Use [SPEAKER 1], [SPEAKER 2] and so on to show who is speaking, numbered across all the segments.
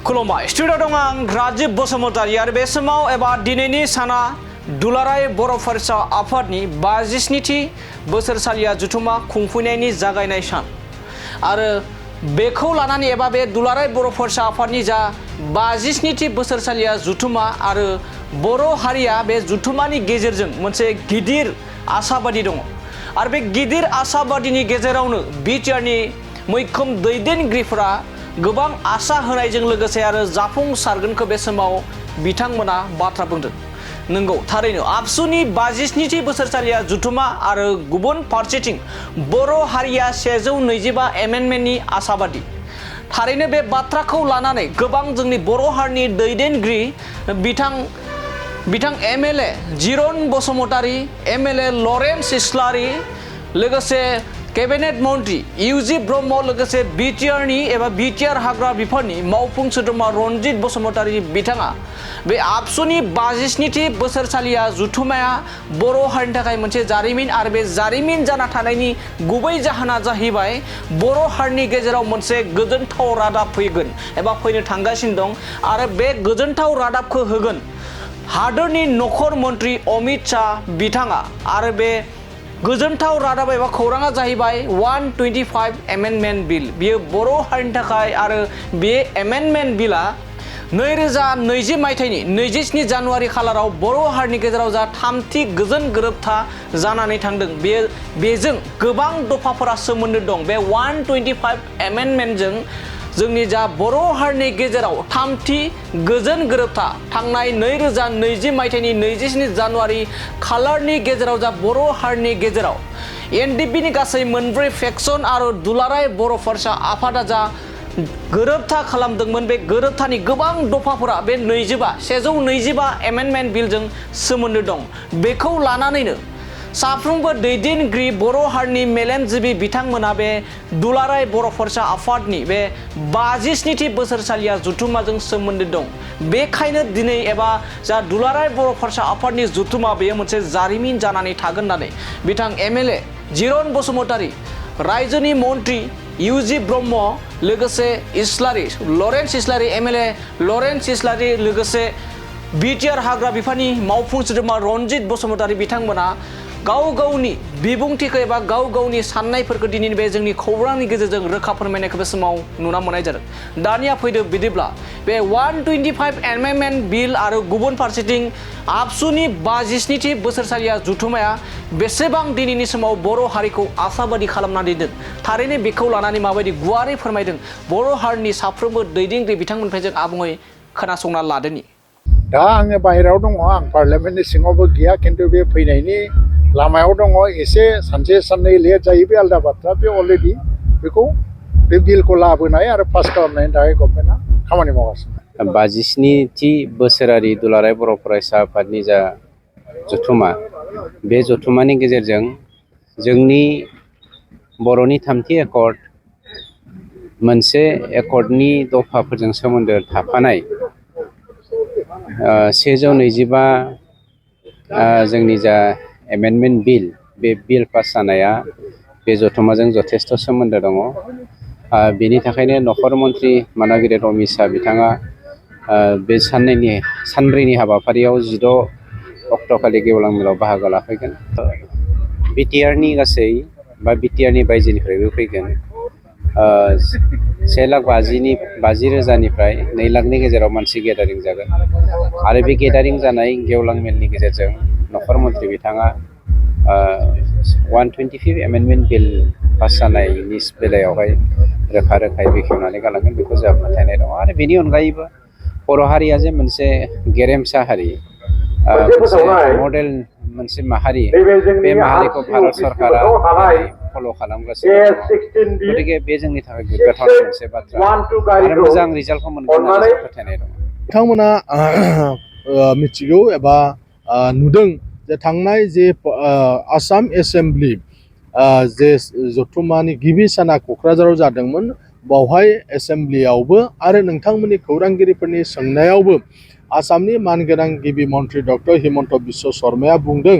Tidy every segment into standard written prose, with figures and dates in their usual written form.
[SPEAKER 1] खुलुमबाय स्टुडिअ दं आं राजीव बसुमतारी आरो बे समाव एबा दिनैनि साना दुलाराय बर' फरायसा आफादनि 57थि बोसोरसालिया जथुमा खुंफुंनायनि जागायनाय सान आरो बेखौ लानानै एबा बे दुलाराय बर' फरायसा आफादनि जा 57थि बोसोरसालिया जथुमा आरो बर' हारिया बे जथुमानि गेजेरजों मोनसे गिदिर आसाबादि दङ आरो बे गिदिर आसाबादिनि गेजेरावनो बिटिआरनि मैखोम दैदेनगिरिफोरा गोबां आसा होनायजों लोगोसे आरो जाफुंसारगोनखौ बे समाव बिथांमोना बाथ्रा बुंदों। नंगौ थारैनो आबसुनि 57थि बोसोरसालिया जथुमा आरो गुबुन फारसेथिं बर' हारिया 125 एमेन्डमेन्टनि आसाबादि थारैनो बे बाथ्राखौ लानानै गोबां जोंनि बर' हारिनि दैदेनगिरि बिथां एमएलए जिरन बसुमतारी एमएलए लरेन्स इस्लारि लोगोसे कैबिनेट मंत्री इउजि ब्रह्म लोगोसे बिटिआरनि एबा बिटिआर हाग्रा बिफाननि मावफुं सोद्रोमा रनजित बसुमतारी बिथाङा बे आबसुनि 57थि बोसोरसालिया जथुमाया बर' हारिनि थाखाय मोनसे जारिमिन आरो बे जारिमिन जाना थानायनि गुबै जाहोना जाहैबाय बर' हारिनि गेजेराव मोनसे गोजोनथाव रादाब फैगोन एबा फैनो थांगासिनो दं आरो बे गोजोनथाव रादाबखौ होगोन हादोरनि नखर मन्त्रि अमित शाह बिथाङा आरो बे गोजोनथाव रादाब एबा खौराङा जाहैबाय 125 एमेन्डमेन्ट बिल बियो बर' हारिनि थाखाय आरो बे एमेन्डमेन्ट बिला 2020 मायथाइनि 27 जानुवारि खालाराव बर' हारिनि गेजेराव जा थामथि गोजोन गोरोबथा जानानै थांदों बेजों गोबां दफाफोरा सोमोन्दो दं बे 125 एमेन्डमेन्टजों जोंनि जा बर' हारिनि गेजेराव थामथि गोजोन गोरोबथा थांनाय 2020 मायथाइनि 27 जानुवारि खालारनि गेजेराव जा बर' हारिनि गेजेराव एनडिपिनि गासै मोनब्रै फेक्सन आरो दुलाराय बर' फरायसा आफादा जा गोरोबथा खालामदोंमोन बे गोरोबथानि गोबां दफाफोरा बे 125 एमेन्डमेन्ट बिलजों सोमोन्दो दं बेखौ लानानैनो साफ्रोमबो दैदेनगिरि बर' हारिनि मेलेमजिबि बिथांमोना बे दुलाराय बर' फरायसा आफादनि बे 57थि बोसोरसालिया जथुमाजों सोमोन्दो दं बेखायनो दिनै एबा जा दुलाराय बर' फरायसा आफादनि जथुमा बेयो मोनसे जारिमिन जानानै थागोन होननानै बिथां एमएलए जिरन बसुमतारी रायजोनि मन्त्रि इउजि ब्रह्म लोगोसे इस्लारि लरेन्स इस्लारि एमएलए लरेन्स इस्लारि लोगोसे बिटिआर हाग्रा बिफाननि मावफुं सोद्रोमा रनजित बसुमतारी बिथांमोना गाव गावनि बिबुंथिखौ एबा गाव गावनि साननायफोरखौ दिनैनि बे जोंनि खौरांनि गेजेरजों रोखा फोरमायनायखौ बे समाव नुना मोननाय जादों। दानिया फैदो बिदिब्ला बे 125 एमेन्डमेन्ट बिल आरो गुबुन फारसेथिं आबसुनि 57थि बोसोरसालिया जथुमाया बेसेबां दिनैनि समाव बर' हारिखौ आसाबादि खालामनानै दोनदों थारैनो बेखौ लानानै माबायदि गुवारै फोरमायदों बर' हारिनि साफ्रोमबो दैदेनगिरि बिथांमोननिफ्राय जों आबुङै खोनासंना लादोनि।
[SPEAKER 2] दा आङो बाहेरायाव दङ आं पार्लियामेन्टनि सिङावबो गैया खिन्थु बे फैनायनि लामायाव दङ एसे सानसे साननै लेट जायो बे आलदा बाथ्रा बे अलरेडि बेखौ बे बिलखौ लाबोनाय आरो पास खालामनायनि थाखाय गभर्नमेन्टआ खामानि मावगासिनो।
[SPEAKER 3] 57थि बोसोरारि दुलाराय बर' फरायसा आफादनि जा जथुमा बे जथुमानि गेजेरजों जोंनि बर'नि थामथि एकर्ड मोनसे एकर्डनि दफाफोरजों सोमोन्दो थाफानाय 125 जोंनि जा एमेन्डमेन्ट बिल बे बिल पास जानाया बे जथुमाजों जथेस्थ' सोमोन्दो दङ बेनि थाखायनो नखर मन्त्रि मानगिरि अमित शाह बिथाङा बे सानब्रैनि हाबाफारियाव 16 अक्ट'खालि गेवलां मेलाव बाहागो लाफैगोन बिटिआरनि गासै बा बिटिआरनि बायजोनिफ्रायबो फैगोन 1,50,000निफ्राय 2 लाखनि गेजेराव मानसि गेदारिं जागोन आरो बे गेदारिं जानाय गेवलां मेलनि गेजेरजों नखर मन्त्रि बिथाङा 125 एमेन्डमेन्ट बिल पास जानायनि बेलायावहाय रोखा रोखायै बेखेवनानै गालांगोन बेखौ जोंहा फोथायनाय दङ आरो बेनि अनगायैबो बर' हारिया जे मोनसे गेरेमसा हारि मोनसे मडेल मोनसे माहारि बे माहारिखौ भारत सरकारा फल' खालामगासिनो दङ गतिके बे जोंनि थाखाय गोग्गाथाव मोनसे बाथ्रा आरो मोजां रिजाल्टखौ मोनगोन होननानै जों फोथायनाय दङ।
[SPEAKER 4] बिथांमोना मिथिगौ एबा नुदों जे थांनाय जे आसाम एसेम्ब्लि जे जथुमानि गिबि साना क'क्राझाराव जादोंमोन बावहाय एसेम्ब्लियावबो आरो नोंथांमोननि खौरांगिरिफोरनि सोंनायावबो आसामनि मानगोनां गिबि मन्त्रि डक्टर हिमन्त बिश्व शर्माया बुंदों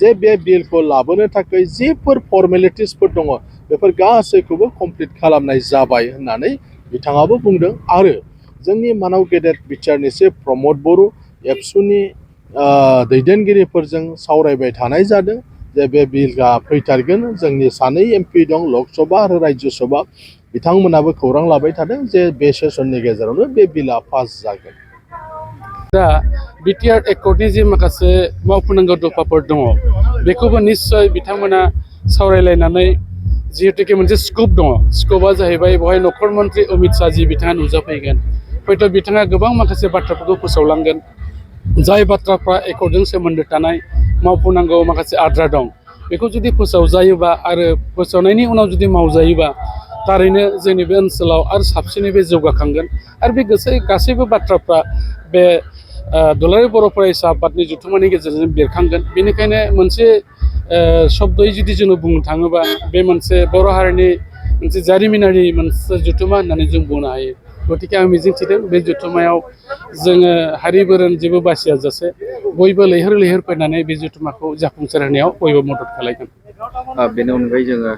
[SPEAKER 4] जे बे बिलखौ लाबोनो थाखाय जेफोर फर्मेलिटिसफोर दङ बेफोर गासैखौबो कमप्लिट खालामनाय जाबाय होननानै बिथाङाबो बुंदों आरो जोंनि मानाव गेदेर बिटिआरनिसो प्रमद बर' एबसुनि दैदेनगिरिफोरजों सावरायबाय थानाय जादों जे बे बिलआ फैथारगोन। जोंनि सानै एमपि दं लकसभा आरो राज्यसभा, बिथांमोनाबो खौरां लाबाय थादों जे बे सेसननि गेजेरावनो बे बिलआ पास जागोन।
[SPEAKER 5] दा बिटिआर एकर्डनि जे माखासे मावफुंनांगौ दफाफोर दङ बेखौबो निस्सय बिथांमोना सावरायलायनानै जिहेतुके मोनसे स्कप दङ। स्कपआ जाहैबाय बेवहाय नखर मन्त्रि अमित शाह जि बिथाङा नुजाफैगोन, हयथ' बिथाङा गोबां माखासे बाथ्राफोरखौ फोसावलांगोन। जाय बाथ्राफ्रा एकर्डजों सोमोन्दो थानाय मावफुंनांगौ माखासे आद्रा दं बेखौ जुदि फोसावजायोबा आरो फोसावनायनि उनाव जुदि मावजायोबा थारैनो जोंनि बे ओनसोलाव आरो साबसिनै बे जौगाखांगोन। आरो बे गासैबो बाथ्राफ्रा बे दुलाराय बर' फरायसा आफादनि जथुम्मानि गेजेरजों बेरखांगोन। बेनिखायनो मोनसे शब्दयै जुदि जोङो बुंनो थाङोबा बे मोनसे बर' हारिनि मोनसे जारिमिनारि मोनसे जथुम्मा होननानै जों बुंनो हायो। गतिके आं मिजिंथिदों बे जथुम्मायाव जोङो हारि बोरोन जेबो बासियाजासे बयबो लैहोर लैहोर फैनानै बे जथुम्माखौ जाफुंसार होनायाव बयबो मदद खालामगोन।
[SPEAKER 6] बेनि अनगायै जोङो